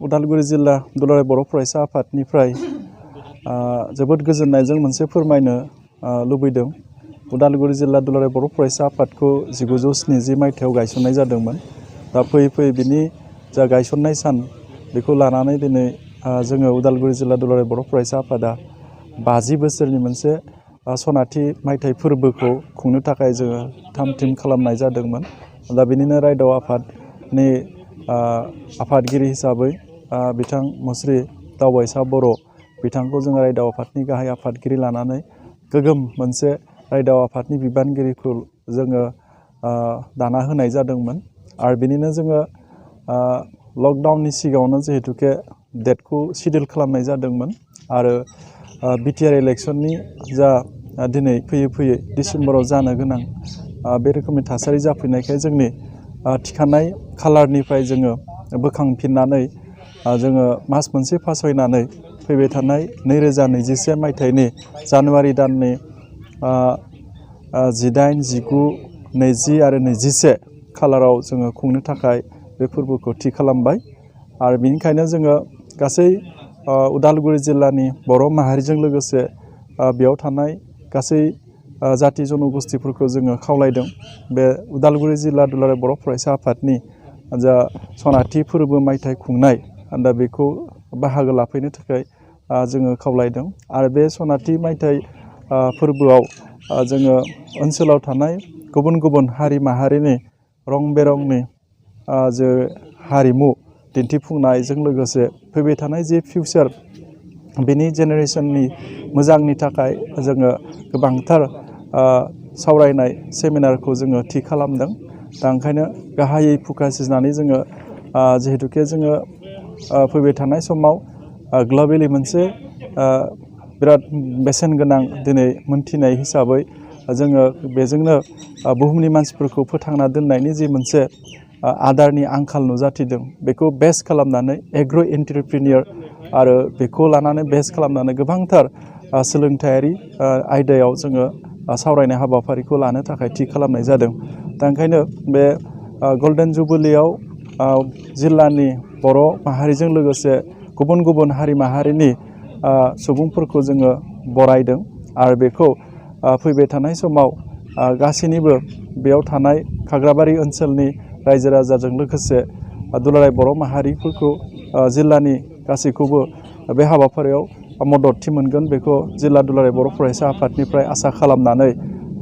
उदालगुरि जिल्ला दुलाराय बर' फरायसा आफादनिफ्राय जोबोद गोजोननायजों मोनसे फोरमायनो लुबैदों। उदालगुरि जिल्ला दुलाराय बर' फरायसा आफादखौ 1970 मायथाइयाव गायसननाय जादोंमोन। दा फैयै फैयै बिनि जा गायसननाय सान बेखौ लानानै दिनै जोङो उदालगुरि जिल्ला दुलाराय बर' फरायसा आफादा 50 बोसोरनि मोनसे सनाथि मायथाइ फोरबोखौ खुंनो थाखाय जोङो थाम थिम खालामनाय जादोंमोन। दा बिनिनो रायदाव आफादनि आफादगिरि हिसाबै बिथां मुस्रि दावबायसा बर' बिथांखौ जोङो रायदाव आफादनि गाहाय आफादगिरि लानानै गोगोम मोनसे रायदाव आफादनि बिबानगिरिखौ जोङो दाना होनाय जादोंमोन। आरो बिनिनो जोङो लकडाउननि सिगाङावनो जिहेतुके डेटखौ सिडिउल खालामनाय जादोंमोन आरो बिटिआर इलेक्सननि जा दिनै फैयै फैयै डिसेम्बराव जानो गोनां बे रोखोमनि थासारि जाफैनायखाय जोंनि थिखानाय खालारनिफ्राय जोङो बोखांफिननानै जोङो मास मोनसे फासयनानै फैबाय थानाय 2021 मायथाइनि जानुवारि दाननि 18, 19, 20 आरो 21 खालाराव जोङो खुंनो थाखाय बे फोरबोखौ थि खालामबाय। आरो बेनिखायनो जोङो गासै उदालगुरि जिल्लानि बर' माहारिजों लोगोसे बेयाव थानाय गासै जाति जनगोष्ठीफोरखौ जोङो खावलायदों बे उदालगुरि जिल्ला दुलाराय बर' फरायसा आफादनि जा सनाथि फोरबो मायथाइ खुंनाय दा बेखौ बाहागो लाफैनो थाखाय जोङो खावलायदों। आरो बे सनाथि मायथाइ फोरबोआव जोङो ओनसोलाव थानाय गुबुन गुबुन हारि माहारिनि रं बेरंनि जे हारिमु दिन्थिफुंनायजों लोगोसे फैबाय थानाय जे फिउचार बेनि जेनेरेसननि मोजांनि थाखाय जोङो गोबांथार सावरायनाय सेमिनारखौ जोङो थि खालामदों। दा ओंखायनो गाहायै फकास होनानै जोङो जिहेतुके जोङो फैबाय थानाय समाव ग्लबेलि मोनसे बिराद बेसेन गोनां दिनै मोनथिनाय हिसाबै जोङो बेजोंनो बुहुमनि मानसिफोरखौ फोथांना दोननायनि जि मोनसे आदारनि आंखाल नुजाथिदों बेखौ बेस खालामनानै एग्र' एन्ट्रप्रिनियर आरो बेखौ लानानै बेस खालामनानै गोबांथार सोलोंथायारि आयदायाव जोङो सावरायनाय हाबाफारिखौ लानो थाखाय थि खालामनाय जादों। दा ओंखायनो बे गल्डेन जुबलियाव जिल्लानि बर' माहारिजों लोगोसे गुबुन गुबुन हारि माहारिनि सुबुंफोरखौ जोङो बरायदों आरो बेखौ फैबाय थानाय समाव गासैनिबो बेयाव थानाय खाग्राबारि ओनसोलनि रायजो राजाजों लोगोसे दुलाराय बर' माहारिफोरखौ जिल्लानि गासैखौबो बे हाबाफारियाव मददथि मोनगोन बेखौ जिल्ला दुलाराय बर' फरायसा आफादनिफ्राय आसा खालामनानै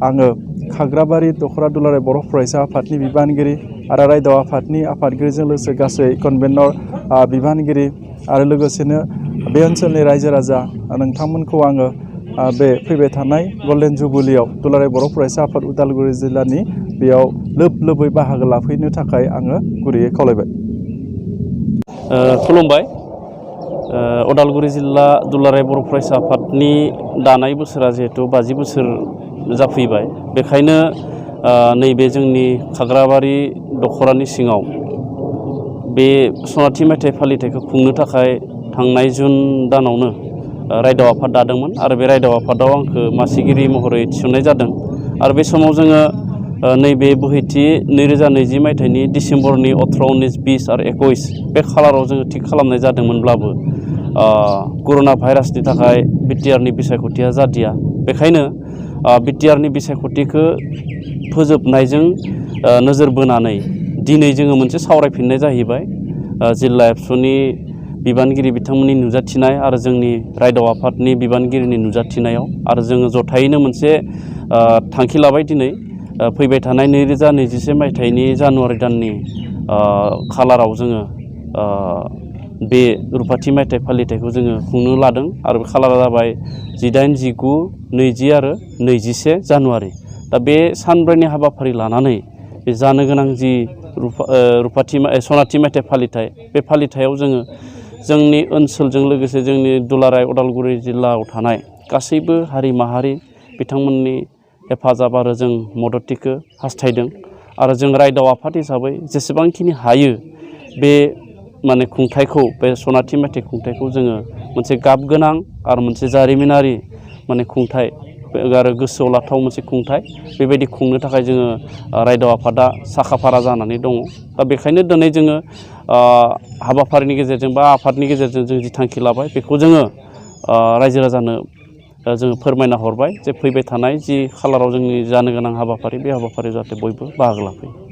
आङो खाग्राबारि दख'रा दुलाराय बर' फरायसा आफादनि बिबानगिरि आरो रायदाव आफादनि आफादगिरिजों लोगोसे गासै कनभेनर बिबानगिरि आरो लोगोसेनो बे ओनसोलनि रायजो राजा नोंथांमोनखौ आङो बे फैबाय थानाय गल्डेन जुबलियाव दुलाराय बर' फरायसा आफाद उदालगुरि जिल्लानि बेयाव लोब लोबै बाहागो लाफैनो थाखाय आङो गुरैयै खावलायबाय। खुलुमबाय। उदालगुरि जिल्ला दुलाराय बर' फरायसा आफादनि दानाय बोसोरा जिहेथु 50 बोसोर जाफैबाय बेखायनो नैबे जोंनि खाग्राबारि दख'रानि सिङाव बे सनाथि मायथाइ फालिथायखौ खुंनो थाखाय थांनाय जुन दानावनो रायदाव आफाद दादोंमोन आरो बे रायदाव आफादाव आंखौ मासिगिरि महरै थिसननाय जादों। आरो बे समाव जोङो नैबे बोहैथि 2020 मायथाइनि डिसेम्बरनि 18, 19, 20 आरो 21 बे खालाराव जोङो थिग खालामनाय जादोंमोनब्लाबो कर'ना भाइरासनि थाखाय बिटिआरनि बिसायख'थिया जादिया। बेखायनो बिटिआरनि बिसायख'थिखौ फोजोबनायजों नोजोर बोनानै दिनै जोङो मोनसे सावरायफिननाय जाहैबाय जिल्ला एबसुनि बिबानगिरि बिथांमोननि नुजाथिनाय आरो जोंनि रायदाव आफादनि बिबानगिरिनि नुजाथिनायाव आरो जोङो जथायैनो मोनसे थांखि लाबाय दिनै फैबाय थानाय 2021 मायथाइनि जानुवारि दाननि खालाराव जोङो बे रुफाथि मायथाइ फालिथायखौ जोङो खुंनो लादों आरो बे खालारा जाबाय 18, 19, 20 आरो 21 जानुवारि। दा बे सानब्रैनि हाबाफारि लानानै बे जानो गोनां जि सनाथि मायथाइ फालिथाय बे फालिथायाव जोङो जोंनि ओनसोलजों लोगोसे जोंनि दुलाराय उदालगुरि जिल्लायाव थानाय गासैबो हारि माहारि बिथांमोननि हेफाजाब आरो जों मददथिखौ हास्थायदों आरो जों रायदाव आफाद हिसाबै जेसेबांखिनि हायो बे माने खुंथायखौ बे सनाथि मायथाइ खुंथायखौ जोङो मोनसे गाब गोनां आरो मोनसे जारिमिनारि माने खुंथाय आरो गोसोआव लाथाव मोनसे खुंथाय बेबायदि खुंनो थाखाय जोङो रायदाव आफादा साखा फारा जानानै दङ। दा बेखायनो दिनै जोङो हाबाफारिनि गेजेरजों बा आफादनि गेजेरजों जों जि थांखि लाबाय बेखौ जोङो रायजो राजानो जोङो फोरमायना हरबाय जे फैबाय थानाय जि खालाराव जोंनि जानो गोनां हाबाफारि बे हाबाफारियाव जाहाथे बयबो बाहागो लाफैयो।